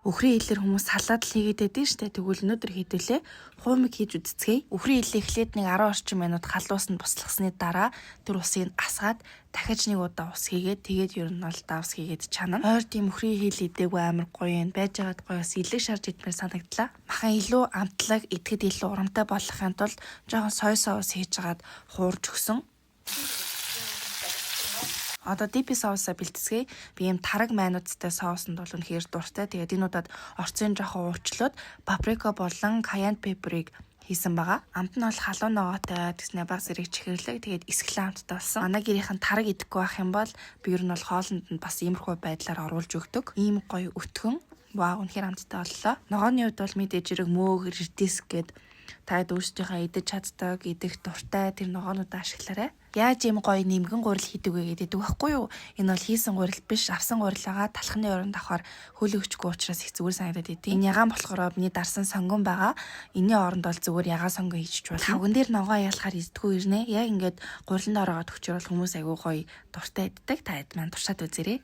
Үхрийн хилээр хүмүүс салаад л хийгээд байдсан штэ. Тэгвэл өнөөдөр хэдүүлээ хуумыг хийж үзцгээе. Үхрийн хилээ эхлээд нэг 10 орчим минут халуус нь буслахсны дараа тэр усыг асгаад дахиж нэг удаа ус хийгээд, тэгээд ер нь бол давс хийгээд чанана. Ойр тийм үхрийн хил идээгүй, амар гоё юм. Байж байгаад гоё, бас элэг шарж идмээр санагдлаа. Махан илүү амтлаг, идэхэд илүү урамтай болохын тулд жоохон soy sauce хийж хагаад хуурж өгсөн. Одоо dipping соусаа бэлтцгээе. Би ийм тараг майнуудтай соусанд бол үнэхээр дуртай. Тэгээд энэ удаад орцын жоохон уучлаад паприка болон cayenne pepper-ыг хийсэн байгаа. Амт нь бол халуун ногоотой, тэгснэ баг зэрэг чихэрлэг, тэгээд эсгэлэн амттай болсон. Манай гэрийнхэн тараг идэхгүй байх юм бол би ер нь бол хоолнд нь бас иймэрхүү байдлаар оруулж өгдөг. Ийм гоё өтгөн. Вау, үнэхээр амттай боллоо. Ногооны хувьд бол мэдээж хэрэг мөг, редис гээд та өөрсдийнхөө идэж чаддаг, идэх дуртай тэр ногоонуудаа ашиглаарай. Яаж ийм гоё нэмгэн гурил хийдэг вэ гэдэг байхгүй юу? Энэ бол хийсэн гурил биш, авсан гурил байгаа. Талхны оронд авахар хөлөгчгүй учраас их зүгээр санагдаад идэв. Энэ ягаан болохоор миний дарсан сонгон байгаа. Энийн оронд бол зүгээр ягаан сонгон хийчих болно. Тавган дээр ногоо ялахаар издэггүй ирнэ. Яг ингээд гуриланд ороогоод өгчөр бол хүмүүс айгүй гоё дуртай иддэг. Та хэд маань туршаад үзээрэй.